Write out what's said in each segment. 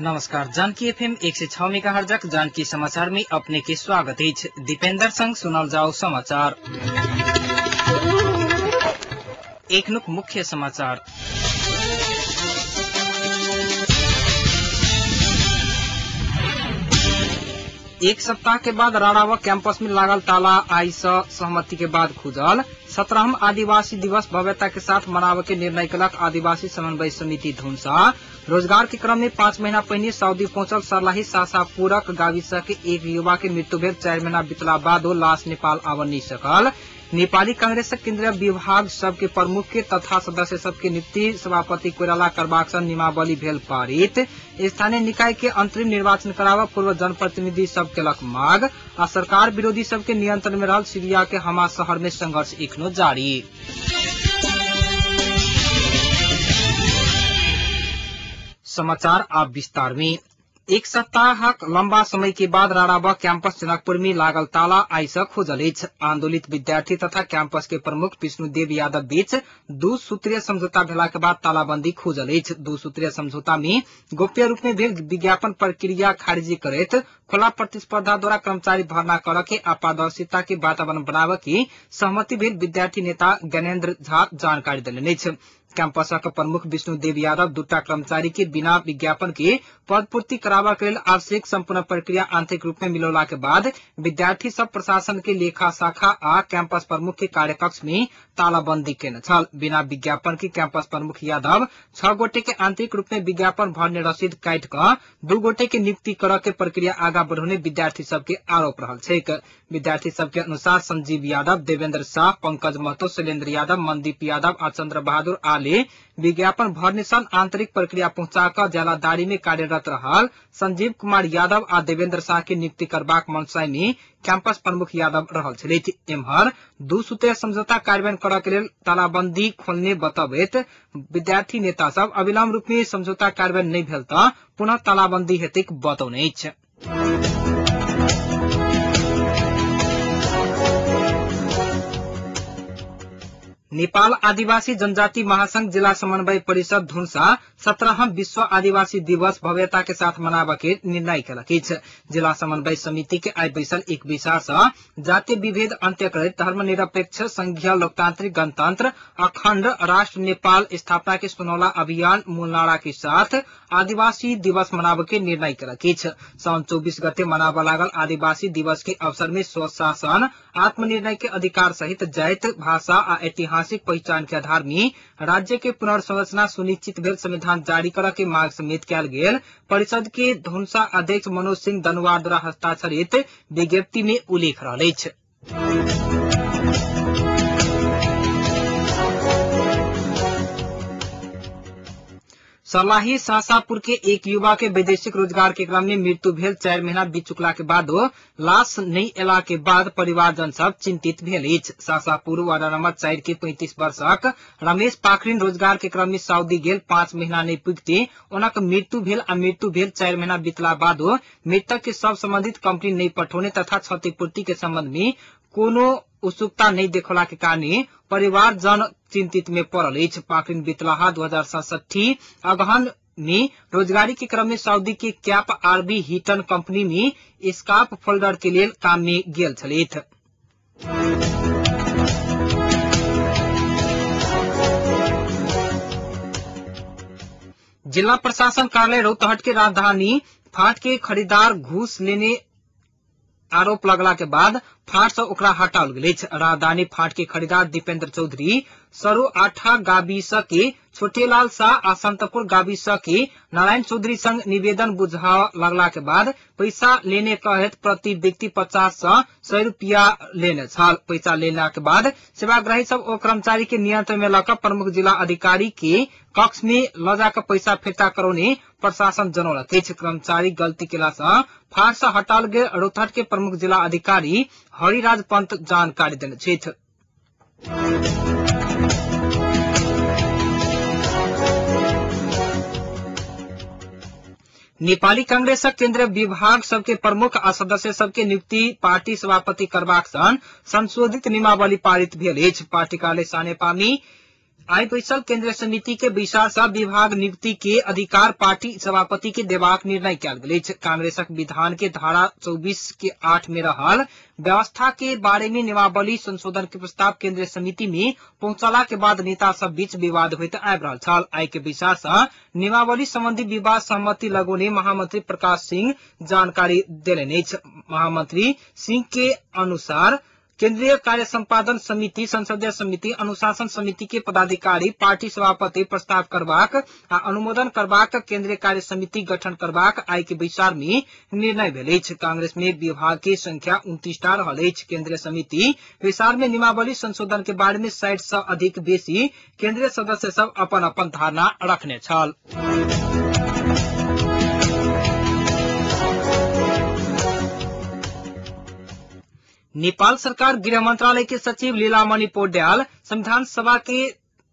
नमस्कार, जानकी एफएम 106 मेगाहर्जक जानकी समाचार में अपने के स्वागत अछि। दीपेंद्र संग सुनल जाओ समाचार। एखनुक मुख्य समाचार। एक सप्ताह के बाद राणावा कैंपस में लागल ताला आई से सहमति के बाद खुजल। 17वां आदिवासी दिवस भव्यता के साथ मनावे के निर्णय कलक आदिवासी समन्वय समिति धुनसा। रोजगार के क्रम में 5 महीना पहिने सऊदी पहुंचल सरलाही सासापुरक गाविसा के एक युवा के मृत्यु भेल 4 महीना बितला बादो लाश नेपाल आव नहीं सकल। नेपाली कांग्रेस केन्द्रीय विभाग सबके प्रमुख के तथा सदस्य सबके नियुक्ति सभापति कोइराला करबाक संग नियमावली भेल पारित। स्थानीय निकाय के अंतरिम निर्वाचन करावा पूर्व जनप्रतिनिधि सब केलक माग। आ सरकार विरोधी सबके नियंत्रण में रहल सीरिया के हमा शहर में संघर्ष एखनो जारी। समाचार आप विस्तार में। एक सप्ताहक लंबा समय के बाद राणावा कैंपस जनकपुर में लागल ताला आई से खुजल अछि। आंदोलित विद्यार्थी तथा कैंपस के प्रमुख विष्णुदेव यादव बीच 2 सूत्रीय समझौता भेला के बाद तालाबंदी खुजल अछि। 2 सूत्रीय समझौता में गोप्य रूप में भेल विज्ञापन प्रक्रिया खारिजी करैत खुला प्रतिस्पर्धा द्वारा कर्मचारी भर्ना कर के आ पारदर्शिता के वातावरण बनावे के सहमति भेल विद्यार्थी नेता ज्ञानेन्द्र झा जानकारी देलनि अछि। कैंपसक प्रमुख विष्णुदेव यादव 2 कर्मचारी के बिना विज्ञापन के पदपूर्ति करावा के लेल आवश्यक संपूर्ण प्रक्रिया आंतरिक रूप में मिलौला के बाद विद्यार्थी सब प्रशासन के लेखा शाखा आ कैंपस प्रमुख के कार्यकक्ष में तालाबंदी केने छल। बिना विज्ञापन के कैंपस प्रमुख यादव 6 गोटे के आंतरिक रूप में विज्ञापन भरने रसीद काटि कऽ 2 गोटे के नियुक्ति करऽ के प्रक्रिया आगा बढ़ौने विद्यार्थी सबके आरोप रहल छैक। विद्यार्थी सबके अनुसार संजीव यादव, देवेंद्र शाह, पंकज महतो, शैलेन्द्र यादव, मनदीप यादव आ चंद्र बहादुर आले विज्ञापन भरने सन आंतरिक प्रक्रिया पहुंचा कऽ जेलादारी में कार्यरत रहल संजीव कुमार यादव आ देवेंद्र शाह के नियुक्ति करबाक मनसाय में कैंपस प्रमुख यादव रहल छलथि। एम्हर 2 सूत्रीय समझौता कार्यान्वयन करऽ के लेल तालाबंदी खोलने बतबैत विद्यार्थी नेता सब अविलंब रूप में समझौता कार्यान्वयन नहि भेल तऽ पुनः तालाबंदी हेतैक बतौने अछि। नेपाल आदिवासी जनजाति महासंघ जिला समन्वय परिषद धुनसा 17वां विश्व आदिवासी दिवस भव्यता के साथ मनावे के निर्णय केलक अछि। जिला समन्वय समिति के आइ बैसल एक विचार से जातीय विभेद अंत्य करैत धर्मनिरपेक्ष संघीय लोकतांत्रिक गणतंत्र अखंड राष्ट्र नेपाल स्थापना के सुनौला अभियान मूल नारा के साथ आदिवासी दिवस मनावे के निर्णय केलक अछि। साउन 24 गते मनाबऽ लागल आदिवासी दिवस के अवसर में स्वशासन आत्मनिर्णय के अधिकार सहित जाति भाषा आ ऐतिहासिक पहचान के आधार में राज्य के पुनर्संरचना सुनिश्चित भेल संविधान जारी करऽ के मांग समेत कयल गेल परिषद के धुनसा अध्यक्ष मनोज सिंह दनुवार द्वारा हस्ताक्षरित विज्ञप्ति में उल्लेख रहल अछि। सरलाही सासापुर के एक युवा के वैदेशिक रोजगार के क्रम में मृत्यु भेल 4 महीना बीत चुकला के बादो लाश नहीं एला के बाद परिवारजन सब चिंतित भेल अछि। सासापुर वार्ड नंबर 4 के 35 वर्षक रमेश पाखरिन रोजगार के क्रम में सऊदी गेल 5 महीना नहीं पुगते उनक मृत्यु भेल आ मृत्यु भेल 4 महीना बीतला बादो मृतक के सब संबंधित कंपनी नहीं पठौने तथा क्षतिपूर्ति के संबंध में कोनो उत्सुकता नहीं देखला के कारण परिवारजन चिंतित में पड़ल अछि। पाखरिन बितलाहा 2067 अगहन में रोजगारी के क्रम में सऊदी के कैप आरबी हिटन कंपनी में स्काप फोल्डर के लेल काम में गेल छलथि। जिला प्रशासन कार्यालय रौतहट के राजधानी फाट के खरीदार घूस लेने आरोप लगला के बाद फाट से ओकरा हटाओल गेल अछि। राजधानी फाट के खरीदार दीपेंद्र चौधरी सरो आठा गाबीस के छोटेलाल शाह आ संतपुर गाबीस के नारायण चौधरी संग निवेदन बुझा लगला के बाद पैसा लेने कहैत प्रति व्यक्ति 50 से 100 रुपया लेने छल। पैसा लेला के बाद सेवाग्राही सब ओ कर्मचारी के नियंत्रण में लऽ प्रमुख जिला अधिकारी के कक्ष में ल जाकर पैसा फिर्ता करौने प्रशासन जनौलक अछि। कर्मचारी गलती केला से फाट से हटाओल गेल रौतहट के प्रमुख जिला अधिकारी हरिराज पंत जानकारी देने छथि। नेपाली कांग्रेसक केन्द्रीय विभाग सबके प्रमुख आ सदस्य सबके नियुक्ति पार्टी सभापति करबाक संग संशोधित नियमावली पारित भेल अछि। पार्टी कार्यालय सानेपामी आइ बैसल केंद्रीय समिति के बैसार सँ विभाग नियुक्ति के अधिकार पार्टी सभापति के देबाक निर्णय कयल गेल अछि। कांग्रेसक विधान के धारा 24(8) में रहल व्यवस्था के बारे में नियमावली संशोधन के प्रस्ताव केंद्रीय समिति में पहुंचला के बाद नेता सब बीच विवाद होइत आबि रहल छल। आइ के बैसार सँ नियमावली संबंधी विवाद सहमति लगौने महामंत्री प्रकाश सिंह जानकारी देलनि अछि। महामंत्री सिंह के अनुसार केंद्रीय कार्य संपादन समिति, संसदीय समिति, अनुशासन समिति के पदाधिकारी पार्टी सभापति प्रस्ताव करबाक आ अनुमोदन करबाक केंद्रीय कार्य समिति गठन करबाक आइ के बैसार में निर्णय भेल अछि। कांग्रेस में विभाग के संख्या 29 टा रहल अछि। केंद्रीय समिति बैसार में नियमावली संशोधन के बारे में 60 से अधिक बेसी केंद्रीय सदस्य सब अपन अपन धारणा रखने छल। नेपाल सरकार गृह मंत्रालय के सचिव लीलामणि पौड्याल संविधान सभा के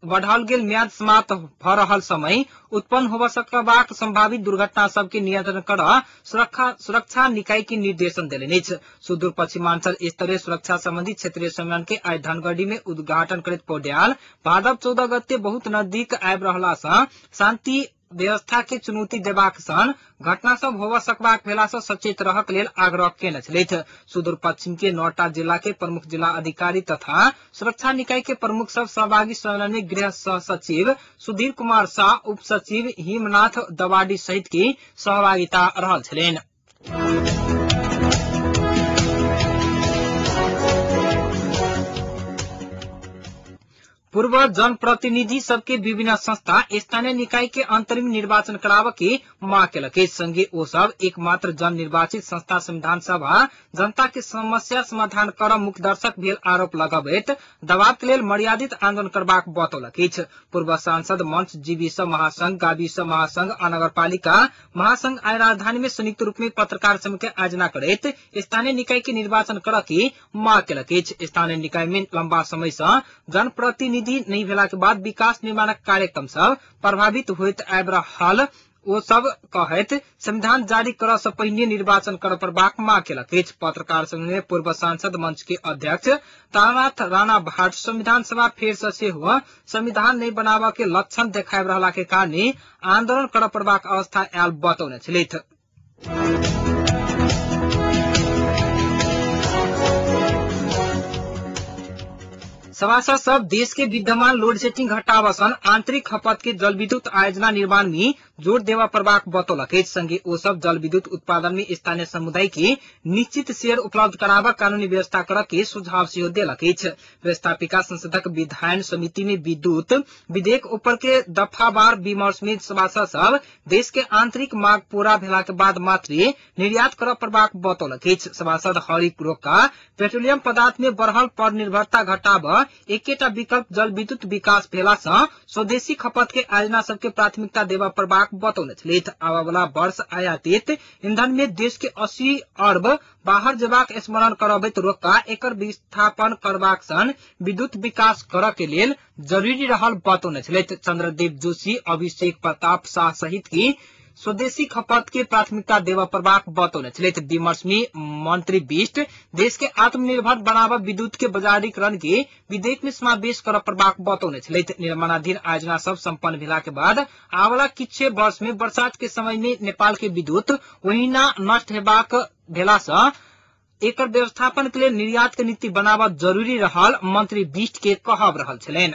बढ़ाओल गेल म्याद समाप्त भ रहल समय उत्पन्न होबय सकबाक संभावित दुर्घटना सबके नियंत्रण कर सुरक्षा निकाय के निर्देशन देलनि अछि। सुदूर पश्चिमांचल स्तरीय सुरक्षा संबंधी क्षेत्रीय सम्मेलन के आइ धनगढ़ी में उद्घाटन करैत पौड्याल भादव 14 गते बहुत नजदीक आबि रहला सँ शांति व्यवस्था के चुनौती देबाक सन घटना सब होबय सकबाक भेला सँ सचेत रहक लेल आग्रह केने छलथि। सुदूर पश्चिम के 9टा जिला के प्रमुख जिला अधिकारी तथा सुरक्षा निकाय के प्रमुख सब सहभागी सम्मेलन में गृह सह सचिव सुधीर कुमार शाह, उप सचिव हिमनाथ दवाडी सहित के सहभागिता रहल छलनि। पूर्व जनप्रतिनिधि सबके विभिन्न संस्था स्थानीय निकाय के अंतरिम निर्वाचन कराब के मांग केलक अछि। संगे ओ सब एकमात्र जन निर्वाचित संस्था संविधान सभा जनता के समस्या समाधान कर मुख्य दर्शक भेल आरोप लगबैत दबाव के लेल मर्यादित आंदोलन करबाक बतौलक अछि। पूर्व सांसद मंच जीवी सब महासंघ, गावी सब महासंघ आ नगरपालिका महासंघ आइ राजधानी में संयुक्त रूप में पत्रकार संघ के आयोजना करैत स्थानीय निकाय के निर्वाचन कर के मांग केलक अछि। स्थानीय निकाय में लंबा समय से जनप्रतिनिधि नहीं भेला के बाद विकास निर्माणक कार्यक्रम सब प्रभावित होइत आबि रहल ओ सब कहैत संविधान जारी करऽ से पहिने निर्वाचन करऽ पड़बाक मांग केलक अछि। पत्रकार संघ में पूर्व सांसद मंच के अध्यक्ष तारानाथ राणा भाट संविधान सभा फेर से सेहो संविधान नहीं बनाबऽ के लक्षण देखाबि रहला के कारण आंदोलन करऽ पड़बाक अवस्था आयल बतौने छलथि। सभासद सब देश के विद्यमान लोड सेटिंग घटावसन आंतरिक खपत के जलविद्युत आयोजना निर्माण में जोर देवा पड़बाक बतौलक अछि। संगे ओ सब जलविद्युत उत्पादन में स्थानीय समुदाय के निश्चित शेयर उपलब्ध कराबक कानूनी व्यवस्था करऽ के सुझाव सेहो देलक अछि। व्यवस्थापिका संसदक विधायन समिति में विद्युत विधेयक ऊपर के दफावार विमर्श में सभासद सब देश के आंतरिक मांग पूरा भेला के बाद मात्र निर्यात करऽ पड़बाक बतौलक अछि। सभासद हरि रोका पेट्रोलियम पदार्थ में बढ़ल पर निर्भरता घटाब एकेटा विकल्प जल विद्युत विकास भेला सँ स्वदेशी खपत के आयोजना सबके प्राथमिकता देबा पड़बाक बतौने छलथि। आबयवला वर्ष आयातित ईंधन में देश के 80 अरब बाहर जेबाक स्मरण करबैत रोका एकर विस्थापन करबाक सन विद्युत विकास करऽ के लेल जरूरी रहल बतौने छलथि। चंद्रदेव जोशी, अभिषेक प्रताप शाह सहित की स्वदेशी खपत के प्राथमिकता देबऽ पड़बाक बतौने छलथि। विमर्श में मंत्री बिष्ट देश के आत्मनिर्भर बनाब विद्युत के बजारीकरण के विधेयक में समावेश करऽ पड़बाक बतौने छलथि। निर्माणाधीन आयोजना सब सम्पन्न भेला के बाद आबला किछु वर्ष में बरसात के समय में नेपाल के विद्युत ओहिना नष्ट हेबाक भेला सँ एकर व्यवस्थापन के लेल निर्यात के नीति बनाब जरूरी रहल मंत्री बिष्ट के कहब रहल छलनि।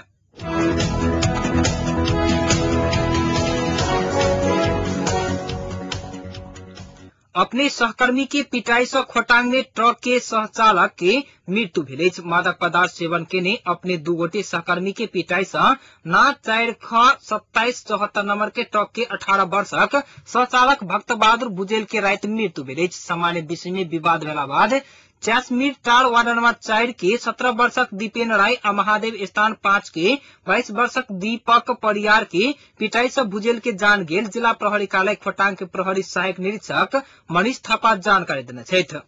अपने सहकर्मी के पिटाई से खोटांग में ट्रक के सहचालक के मृत्यु भेल अछि। मादक पदार्थ सेवन केने अपने दू गोटे सहकर्मी के पिटाई से ना 4 ख 2774 नंबर के ट्रक के 18 वर्षक सहचालक भक्त बहादुर भुजेल के राति मृत्यु भेल अछि। सामान्य विषय में विवाद भेला बाद च्यासमीर टार वार्ड नंबर 4 के 17 वर्षक दीपेन राय आ महादेव स्थान 5 के 22 वर्षक दीपक परियार के पिटाई से भुजेल के जान गेल जिला प्रहरी कार्यालय खोटांग के प्रहरी सहायक निरीक्षक मनीष थापा जानकारी देने छथि।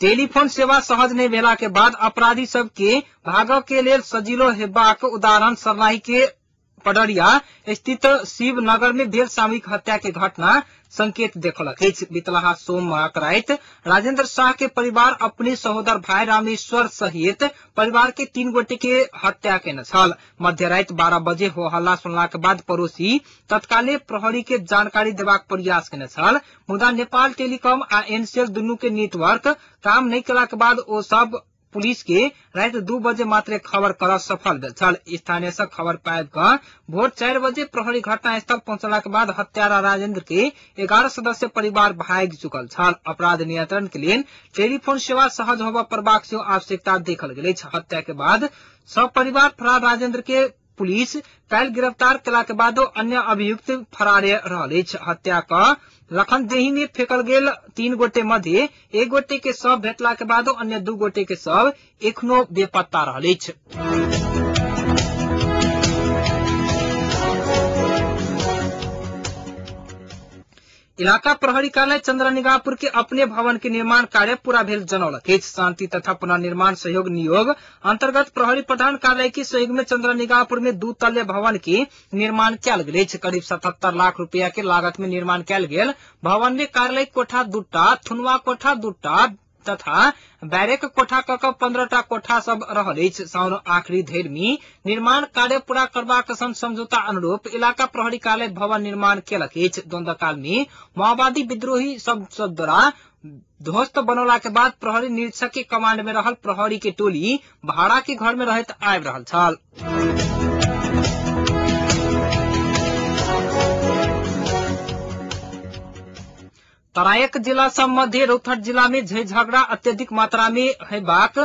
टेलीफोन सेवा सहज नहीं भेला के बाद अपराधी सबके भागऽ के लेल सजिलो हेबाक उदाहरण सर्लाही के पडरिया स्थित शिवनगर में भेल सामूहिक हत्या के घटना संकेत देखलक अछि। बितलाहा सोमक राति राजेंद्र शाह के परिवार अपने सहोदर भाई रामेश्वर सहित परिवार के 3 गोटे के हत्या केने छल। मध्य राति 12 बजे हो हल्ला सुनला के बाद पड़ोसी तत्काले प्रहरी के जानकारी देबाक प्रयास केने छल, मुदा नेपाल टेलीकॉम आ एनसेल दुनू के नेटवर्क काम नहि केला के बाद ओ सब पुलिस के राति 2 बजे मात्र खबर कर सफल भेल छल। स्थानीय से खबर पाबि कऽ भोर 4 बजे प्रहरी घटनास्थल पहुंचला के बाद हत्यारा राजेंद्र के 11 सदस्य परिवार भागि चुकल छल। अपराध नियंत्रण के लेल टेलीफोन सेवा सहज होबय पड़बाक सेहो आवश्यकता देखल गेल अछि। हत्या के बाद सब परिवार फरार राजेंद्र के पुलिस काल्हि गिरफ्तार केला के बादो अन्य अभियुक्त फरारे रहल अछि। हत्या क लखनदेही में फेकल गेल 3 गोटे मध्य 1 गोटे के शव भेटला के बादो अन्य 2 गोटे के शव एखनो बेपत्ता रहल अछि। इलाका प्रहरी कार्यालय चंद्रनिगाहपुर के अपने भवन के निर्माण कार्य पूरा भेल जनौलक अछि। शांति तथा पुनर्निर्माण सहयोग नियोग अंतर्गत प्रहरी प्रधान कार्यालय के सहयोग में चंद्रनिगाहपुर में 2 तल्ले भवन के निर्माण कयल गेल अछि। करीब 77 लाख रुपया के लागत में निर्माण कयल गेल भवन में कार्यालय कोठा 2टा, थुनवा कोठा 2टा तथा बैरेक कोठा क 15टा कोठा सब रहल अछि। साउन आखिरी धरि में निर्माण कार्य पूरा करबाक संग समझौता अनुरूप इलाका प्रहरी कार्यालय भवन निर्माण केलक अछि। द्वंद्वकाल में माओवादी विद्रोही सब द्वारा ध्वस्त बनौला के बाद प्रहरी निरीक्षक के कमांड में रहल प्रहरी के टोली भाड़ा के घर में रहैत आबि रहल छल। तरायक जिला सब मध्य रौतहट जिला में झै झगड़ा अत्यधिक मात्रा में हेबाक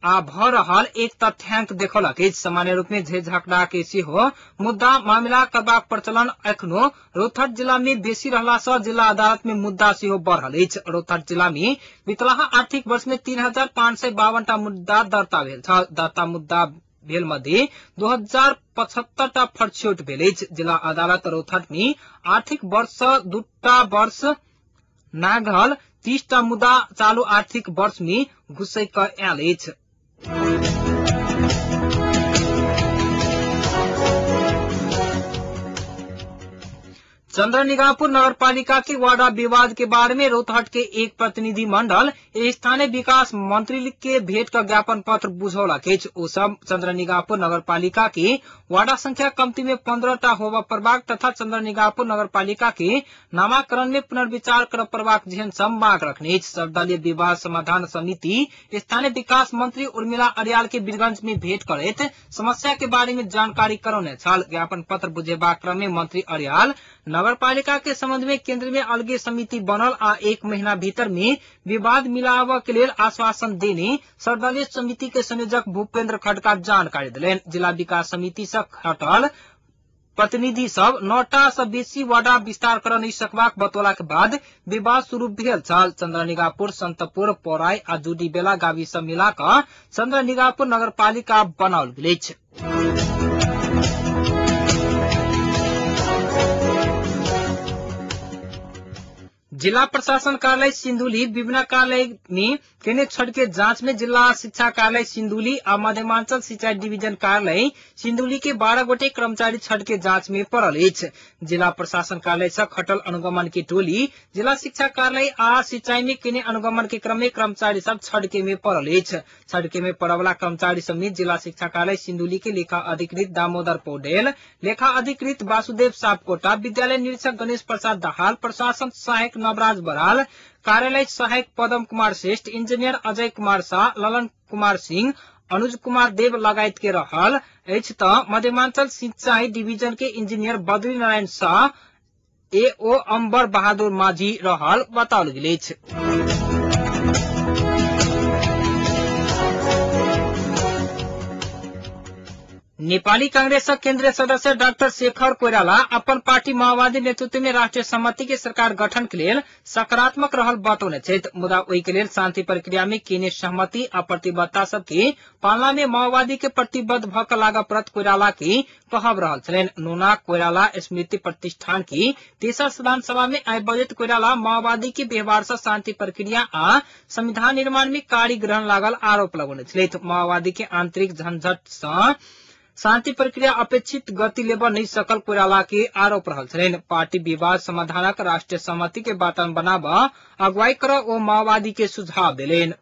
आ भ रहल एक तथ्यांक देखलक अछि। सामान्य रूप में झै झगड़ा के सेहो मुद्दा मामिला करबाक प्रचलन एखनो रौतहट जिला में बेसी रहला सँ जिला अदालत में मुद्दा सेहो बढ़ल अछि। रौतहट जिला में बितलाहा आर्थिक वर्ष में 3552 टा मुद्दा दर्ता भेल छल। दर्ता मुद्दा भेल मध्ये 2075 टा फरछ्यौट भेल अछि। जिला अदालत रौतहट में आर्थिक वर्ष 2टा वर्ष नाघल 30 टा मुद्दा चालू आर्थिक वर्ष में घुसै क आयल अछि। चंद्रनिगाहपुर नगरपालिका के वार्डा विवाद के बारे में रौतहट के एक प्रतिनिधि मंडल स्थानीय विकास मंत्री के भेंट का ज्ञापन पत्र बुझौलक अछि। ओ सब चंद्रनिगाहपुर नगरपालिका के वार्डा संख्या कम्ती में 15 टा होबय पड़बाक तथा चंद्रनिगाहपुर नगरपालिका के नामाकरण में पुनर्विचार करय पड़बाक जेहन सब मांग रखने अछि। सर्वदलीय विवाद समाधान समिति स्थानीय विकास मंत्री उर्मिला अर्याल के वीरगंज में भेंट करैत समस्या के बारे में जानकारी करौने छल। ज्ञापन पत्र बुझेबाक क्रम में मंत्री अर्याल नगरपालिका के संबंध में केंद्र में अलगे समिति बनल आ 1 महीना भीतर में विवाद मिलाव के लेल आश्वासन देने सर्वदलीय समिति के संयोजक भूपेंद्र खड़का जानकारी देलनि। जिला विकास समिति से हटल प्रतिनिधि सब 9टा से बेसी वार्डा विस्तार कर नहीं सकबाक बतौला के बाद विवाद शुरू भेल छल। चंद्रनिगाहपुर, संतपुर, पौराई आ जुडीबेला गाविस मिला कऽ चंद्रनिगाहपुर नगरपालिका बनाओल गेल अछि। जिला प्रशासन कार्यालय सिन्धुली विभिन्न कार्यालय में केने छड़ के जांच में जिला शिक्षा कार्यालय सिन्धुली आ मध्यमांचल सिंचाई डिवीजन कार्यालय सिन्धुली के 12 गोटे कर्मचारी छड़ के जांच में पड़ल अछि। जिला प्रशासन कार्यालय से खटल अनुगमन के टोली जिला शिक्षा कार्यालय आ सिंचाई में केने अनुगमन के क्रम में कर्मचारी सब छड़के में पड़ल अछि। छड़के में पड़वला कर्मचारी सब में जिला शिक्षा कार्यालय सिन्धुली के लेखा अधिकृत दामोदर पौडेल, लेखा अधिकृत वासुदेव सापकोटा, विद्यालय निरीक्षक गणेश प्रसाद दाहाल, प्रशासन सहायक नवराज बराल, कार्यालय सहायक पदम कुमार श्रेष्ठ, इंजीनियर अजय कुमार शाह, ललन कुमार सिंह, अनुज कुमार देव लगायत के रहल अछि। त मध्यमांचल सिंचाई डिवीजन के इंजीनियर बद्री नारायण शाह, एओ अंबर बहादुर माझी रहल बताओल गेल अछि। नेपाली कांग्रेसक केन्द्रीय सदस्य डाक्टर शेखर कोइराला अपन पार्टी माओवादी नेतृत्व में राष्ट्रिय सहमति के सरकार गठन के लेल सकारात्मक रहल बतौने छथि। मुदा ओहि के लेल शांति प्रक्रिया में केने सहमति आ प्रतिबद्धता सबके पालना में माओवादी के प्रतिबद्ध भ क लागऽ पड़त कोइराला के कहब रहल छलनि। नोना कोइराला स्मृति प्रतिष्ठान की तेसर संविधान सभा में आइ बजैत कोइराला माओवादी के व्यवहार से शांति प्रक्रिया आ संविधान निर्माण में कारी ग्रहण लागल आरोप लगौने छलथि। माओवादी के आंतरिक झंझट सँ शान्ति प्रक्रिया अपेक्षित गति लेब नहि सकल कोइराला के आरोप रहल छलनि। पार्टी विवाद समाधानक राष्ट्रिय सहमति के वातावरण बनाब अगुवाई कर ओ माओवादी के सुझाव देलनि।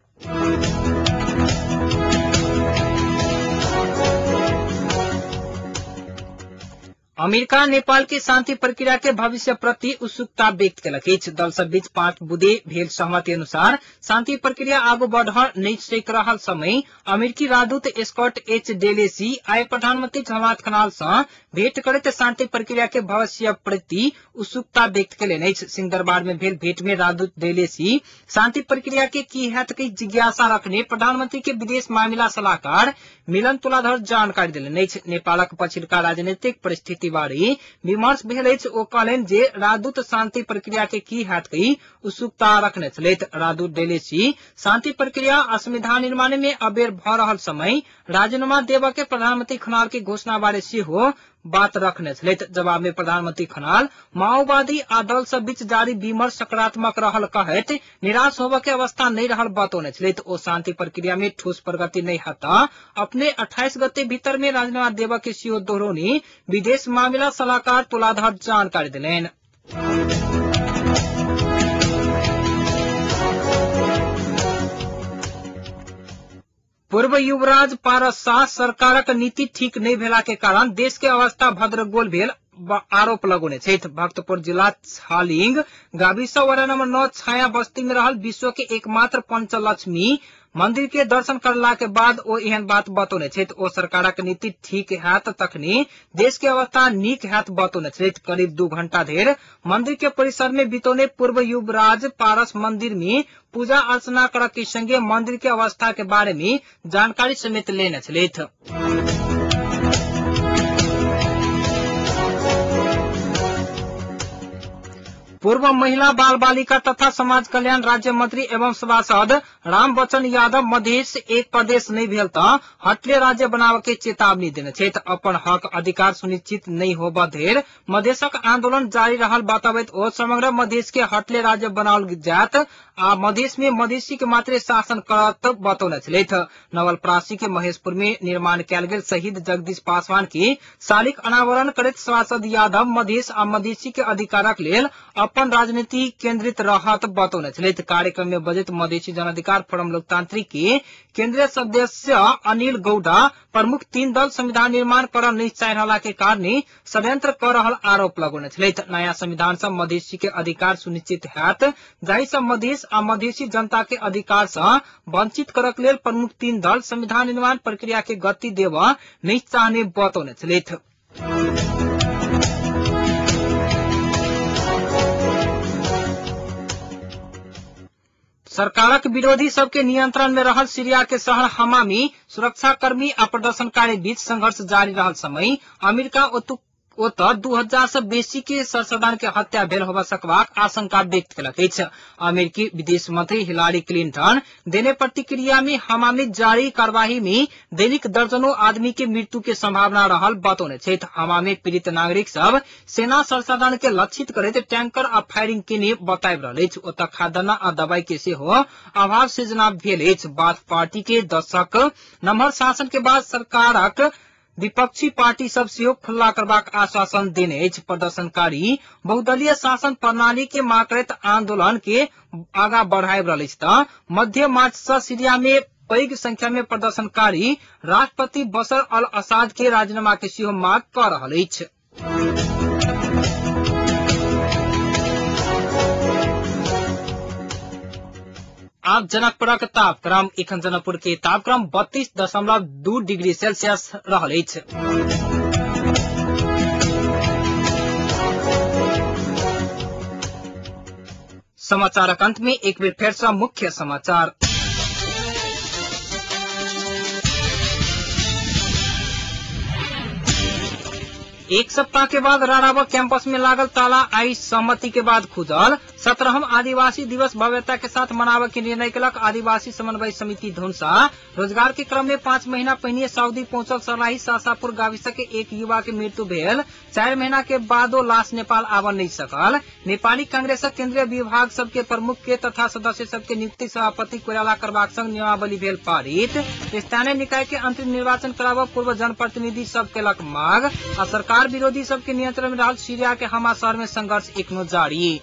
अमेरिका नेपाल के शान्ति प्रक्रिया के भविष्य प्रति उत्सुकता व्यक्त केलक अछि। दल सब बीच 5 बुँदे भेल सहमति अनुसार शान्ति प्रक्रिया आगू बढ़ नहि सकि रहल समय अमेरिकी राजदूत स्कॉट एच डेलेसी आइ प्रधानमंत्री झलनाथ खनाल सँ भेंट करैत शान्ति प्रक्रिया के भविष्य प्रति उत्सुकता व्यक्त केलनि अछि। सिंहदरबार में भेल भेंट में राजदूत डेलेसी शान्ति प्रक्रिया के की हैत के जिज्ञासा रखने प्रधानमंत्री के विदेश मामिला सलाहकार मिलन तुलाधर जानकारी देलनि अछि। नेपालक पछिलका राजनीतिक परिस्थिति बारे विमर्श भेल अछि। ओ कहलनि जे राजदूत शान्ति प्रक्रिया के की हैत कहि उत्सुकता रखने छलथि। राजदूत डेलेसी शान्ति प्रक्रिया आ संविधान निर्माण में अबेर भ रहल समय राजीनामा देबऽ के प्रधानमंत्री खनाल के घोषणा बारे सेहो बात रखने छलथि। जवाब में प्रधानमंत्री खनाल माओवादी आ दल सब बीच जारी विमर्श सकारात्मक रहल कहैत निराश होबऽ के अवस्था नहि रहल बतौने छलथि। ओ शान्ति प्रक्रिया में ठोस प्रगति नहि हैत अपने 28 गते भीतर में राजीनामा देबऽ के सेहो दोहरौनी विदेश मामिला सलाहकार तुलाधर जानकारी देलनि। पूर्व युवराज पारस शाह सरकारक नीति ठीक नहि भेला के कारण देश के अवस्था भद्रगोल भेल आरोप लगौने छथि। भक्तपुर जिला छालिंग गाविस वडा नंबर 9 छाया बस्ती में रहल विश्व के एकमात्र पंचलक्ष्मी मंदिर के दर्शन करला के बाद ओ एहन बात बतौने छथि। ओ सरकारक नीति ठीक हैत तखनी देश के अवस्था नीक हैत बतौने छथि। करीब 2 घंटा धरि मंदिर के परिसर में बितौने पूर्व युवराज पारस मंदिर में पूजा अर्चना करऽ के संगे मंदिर के अवस्था के बारे में जानकारी समेत लेने छलथि। पूर्व महिला बाल बालिका तथा समाज कल्याण राज्य मंत्री एवं सभासद रामबचन यादव मधेश एक प्रदेश नहि भेल त हटले राज्य बनाबऽ के चेतावनी देने छथि। अपन हक अधिकार सुनिश्चित नहि होबऽ धरि मधेशक आंदोलन जारी रहल बतबैत ओ समग्र मधेश के हटले राज्य बनाओल जायत आ मधेश में मधेशी के मात्रे शासन करत बतौने छलथि। नवलपरासी के महेशपुर में निर्माण कयल गेल शहीद जगदीश पासवान के शालिक अनावरण करैत सभासद यादव मधेश आ मधेशी के अधिकारक लेल अपन राजनीति केंद्रित रहत बतौने छलथि। कार्यक्रम में बजैत मधेशी जनाधिकार फोरम लोकतांत्रिक के केंद्रीय सदस्य अनिल गौडा प्रमुख 3 दल संविधान निर्माण करऽ नहि चाहि रहला के कारण षड्यंत्र कर रहल आरोप लगौने छलथि। नया संविधान सँ मधेशी के अधिकार सुनिश्चित हैत, जाहि सँ मधेश आ मधेशी जनता के अधिकार सँ वंचित करक लेल प्रमुख 3 दल संविधान निर्माण प्रक्रिया के गति देबऽ नहि चाहने बतौने छलथि। सरकारक विरोधी सबके नियंत्रण में रहल सीरिया के शहर हमामी सुरक्षाकर्मी आ प्रदर्शनकारी बीच संघर्ष जारी रहल समय अमेरिका ओतऽ 2000 से बेसी के सर्वसाधारण के हत्या भेल होबऽ सकबाक आशंका व्यक्त केलक अछि। अमेरिकी विदेश मंत्री हिलारी क्लिंटन देने प्रतिक्रिया में हमामी जारी कार्यवाही में दैनिक दर्जनों आदमी के मृत्यु के संभावना रहल बतौने छथि। हमामी पीड़ित नागरिक सब सेना सर्वसाधारण के लक्षित करैत टैंकर आ फायरिंग केने बताबि रहल अछि। ओतऽ खाद्यान्न आ दवाई के सेहो अभाव सृजना भेल अछि। बाथ पार्टी के दशक नम्हर शासन के बाद सरकारक विपक्षी पार्टी सब सेहो खुल्ला करबाक आश्वासन देने अछि। प्रदर्शनकारी बहुदलीय शासन प्रणाली के मांग करैत आंदोलन के आगा बढ़ाबि रहल अछि त मध्य मार्च सँ सीरिया में पैघ संख्या में प्रदर्शनकारी राष्ट्रपति बशर अल असाद के राजीनामा के सेहो मांग कऽ रहल अछि। आब जनकपुरक तापक्रम। एखन जनकपुर के तापक्रम 32.2 डिग्री सेल्सियस रहल अछि। समाचारक अंत में एक बेर फेर सँ मुख्य समाचार। एक सप्ताह के बाद राणावा कैंपस में लागल ताला आई सहमति के बाद खुजल। 17हम आदिवासी दिवस भव्यता के साथ मनावे के निर्णय केलक आदिवासी समन्वय समिति धुनसा। रोजगार के क्रम में 5 महीना पहिने सऊदी पहुंचल सर्लाही सासापुर गाविस के एक युवा के मृत्यु भेल। 4 महीना के बादो लाश नेपाल आब नहीं सकल। नेपाली कांग्रेसक केन्द्रीय विभाग सबके प्रमुख के तथा सदस्य सबके नियुक्ति सभापति कोइराला करबाक संग नियमावली भेल पारित। स्थानीय निकाय के अंतरिम निर्वाचन कराब पूर्व जनप्रतिनिधि सब केलक माग आ सरकार विरोधी सबके नियंत्रण में रहल सीरिया के हमा शहर में संघर्ष एखनो जारी।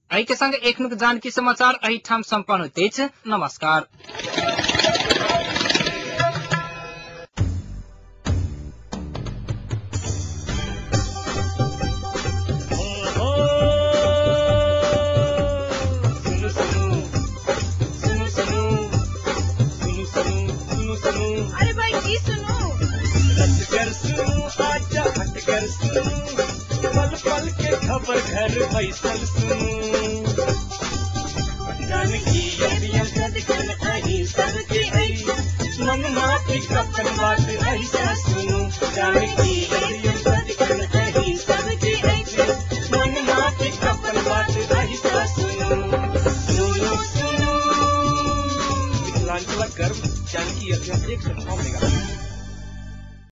एहि के संग एखनुक जानकी समाचार एहिठाम सम्पन्न होइत अछि। नमस्कार। अरे भाई की सुनू, कर सुनू आजा हट कर सुनू, पल पल के खबर घर बैसल सुनू, जानकी सदखन अही सबके अछि, मन माफी अपन बात ऐसा सुनू, जानकी सदखन अही सबके अछि, मन माफी अपन बात ऐसा सुनू, सुनू सुनू। मिथिलांचलक गर्व जानकी एफएम 106 मेगा।